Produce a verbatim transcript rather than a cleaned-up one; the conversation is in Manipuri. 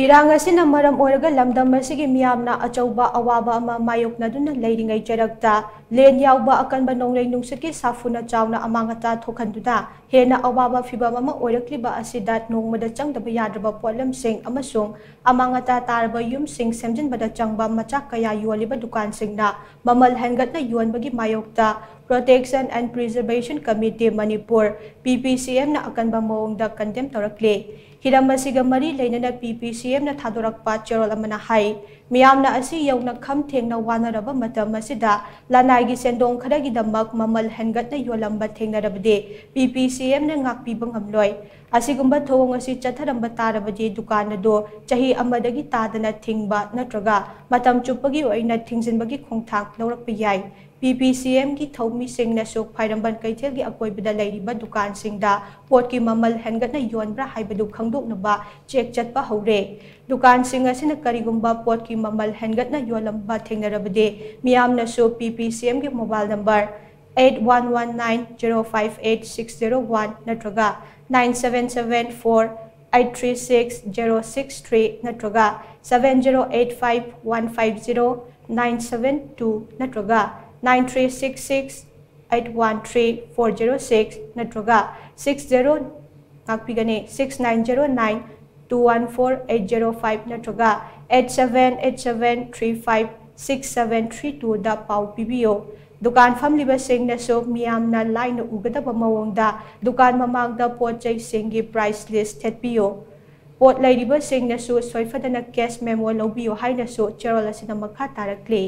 ꯏꯔꯥꯡ ꯑꯁꯤꯅ ꯃꯔꯝ ꯑꯣꯏꯔꯒ ꯂꯝꯗꯝ ꯑꯁꯤꯒꯤ ꯃꯤꯌꯥꯝꯅ ꯑꯆꯧꯕ ꯑꯋꯥꯕ ꯑꯃ ꯃꯥꯌꯣꯛꯅꯗꯨꯅ ꯂꯩꯔꯤꯉꯩ ꯆꯔꯛꯇ ꯂꯦꯟ ꯌꯥꯎꯕ ꯑꯀꯟꯕ ꯅꯣꯡꯂꯩ ꯅꯨꯡꯁꯤꯠꯀꯤ ꯁꯥꯐꯨꯅ ꯆꯥꯎꯅ ꯑꯃꯥꯡ ꯑꯇꯥ ꯊꯣꯛꯍꯟꯗꯨꯅ ꯍꯦꯟꯅ ꯑꯋꯥꯕ ꯐꯤꯚꯝ ꯑꯃ ꯑꯣꯏꯔꯛꯂꯤꯕ ꯑꯁꯤꯗ ꯅꯣꯡꯃꯗ ꯆꯪꯗꯕ ꯌꯥꯗ꯭ꯔꯕ ꯄꯣꯠꯂꯝꯁꯤꯡ ꯑꯃꯁꯨꯡ ꯑꯃꯥꯡ ꯑꯇꯥ ꯇꯥꯔꯕ ꯌꯨꯝꯁꯤꯡ ꯁꯦꯝꯖꯤꯟꯕꯗ ꯆꯪꯕ ꯃꯆꯥꯛ ꯀꯌꯥ ꯌꯣꯜꯂꯤꯕ ꯗꯨꯀꯥꯟꯁꯤꯡꯅ ꯃꯃꯜ ꯍꯦꯟꯒꯠꯅ ꯌꯣꯟꯕꯒꯤ ꯃꯥꯌꯣꯛꯇ Protection and Preservation Committee Manipur, P P C M ꯅ ꯑꯀꯟꯕ ꯃꯑꯣꯡꯗ condemn ꯇꯧꯔꯛꯂꯤ꯫ ꯍꯤꯔꯝ ꯑꯁꯤꯒ ꯃꯔꯤ ꯂꯩꯅꯅ P P C M ꯅ ꯊꯥꯗꯣꯔꯛꯄ ꯆꯦꯔꯣꯜ ꯑꯃꯅ ꯍꯥꯏ, ꯃꯤꯌꯥꯝꯅ ꯑꯁꯤ ꯌꯧꯅ ꯈꯝ ꯊꯦꯡꯅ ꯋꯥꯅꯔꯕ ꯃꯇꯝ ꯑꯁꯤꯗ ꯂꯅꯥꯏꯒꯤ ꯁꯦꯟꯗꯣꯡ ꯈꯔꯒꯤꯗꯃꯛ ꯃꯃꯜ ꯍꯦꯟꯒꯠꯅ ꯌꯣꯜꯂꯝꯕ ꯊꯦꯡꯅꯔꯕꯗꯤ P P C M ꯅ ꯉꯥꯛꯄꯤꯕ ꯉꯝꯂꯣꯏ꯫ ꯑꯁꯤꯒꯨꯝꯕ ꯊꯧꯑꯣꯡ ꯑꯁꯤ ꯆꯠꯊꯔꯝꯕ ꯇꯥꯔꯕꯗꯤ ꯗꯨꯀꯥꯟ ꯑꯗꯨ ꯆꯍꯤ ꯑꯃꯗꯒꯤ ꯇꯥꯗꯅ ꯊꯤꯡꯕ ꯅꯠꯇ꯭ꯔꯒ ꯃꯇꯝ ꯆꯨꯞꯄꯒꯤ ꯑꯣꯏꯅ ꯊꯤꯡꯖꯤꯟꯕꯒꯤ ꯈꯣꯡꯊꯥꯡ ꯂꯧꯔꯛꯄ ꯌꯥꯏ꯫ P P C M ꯒꯤ ꯊꯧꯃꯤꯁꯤꯡꯅꯁꯨ ꯈ꯭ꯋꯥꯏꯔꯝꯕꯟ ꯀꯩꯊꯦꯜꯒꯤ ꯑꯀꯣꯏꯕꯗ ꯂꯩꯔꯤꯕ ꯗꯨꯀꯥꯟꯁꯤꯡꯗ ꯄꯣꯠꯀꯤ ꯃꯃꯜ ꯍꯦꯟꯒꯠꯅ ꯌꯣꯟꯕ꯭ꯔꯥ ꯍꯥꯏꯕꯗꯨ ꯈꯪꯗꯣꯛꯅꯕ ꯆꯦꯛ ꯆꯠꯄ ꯍꯧꯔꯦ꯫ ꯗꯨꯀꯥꯟꯁꯤꯡ ꯑꯁꯤꯅ ꯀꯔꯤꯒꯨꯝꯕ ꯄꯣꯠꯀꯤ ꯃꯃꯜ ꯍꯦꯟꯒꯠꯅ ꯌꯣꯜꯂꯝꯕ ꯊꯦꯡꯅꯔꯕꯗꯤ ꯃꯤꯌꯥꯝꯅꯁꯨ P P C M ꯒꯤ mobile number eight one one nine zero five eight six zero one ꯅꯠꯇ꯭ꯔꯒ nine seven seven four eight three six zero six three ꯅꯠꯇ꯭ꯔꯒ seven zero eight five one five zero nine seven two ꯅꯠꯇ꯭ꯔꯒ nine three six six eight one three four zero six ꯅꯠꯇ꯭ꯔꯒ six zero ꯉꯥꯛꯄꯤꯒꯅꯤ, six nine zero nine two one four eight zero five ꯅꯠꯇ꯭ꯔꯒ eight seven eight seven three five six seven three two ꯗ ꯄꯥꯎ ꯄꯤꯕꯤꯌꯨ꯫ ꯗꯨꯀꯥꯟ ꯐꯝꯂꯤꯕꯁꯤꯡꯅꯁꯨ ꯃꯤꯌꯥꯝꯅ ꯂꯥꯏꯅ ꯎꯒꯗꯕ ꯃꯑꯣꯡꯗ ꯗꯨꯀꯥꯟ ꯃꯃꯥꯡꯗ ꯄꯣꯠ ꯆꯩꯁꯤꯡꯒꯤ price list ꯊꯦꯠꯄꯤꯌꯨ꯫ ꯄꯣꯠ ꯂꯩꯔꯤꯕꯁꯤꯡꯅꯁꯨ ꯁꯣꯏꯐꯗꯅ cash memo ꯂꯧꯕꯤꯌꯨ ꯍꯥꯏꯅꯁꯨ ꯆꯦꯔꯣꯜ ꯑꯁꯤꯅ ꯃꯈꯥ ꯇꯥꯔꯛꯂꯤ꯫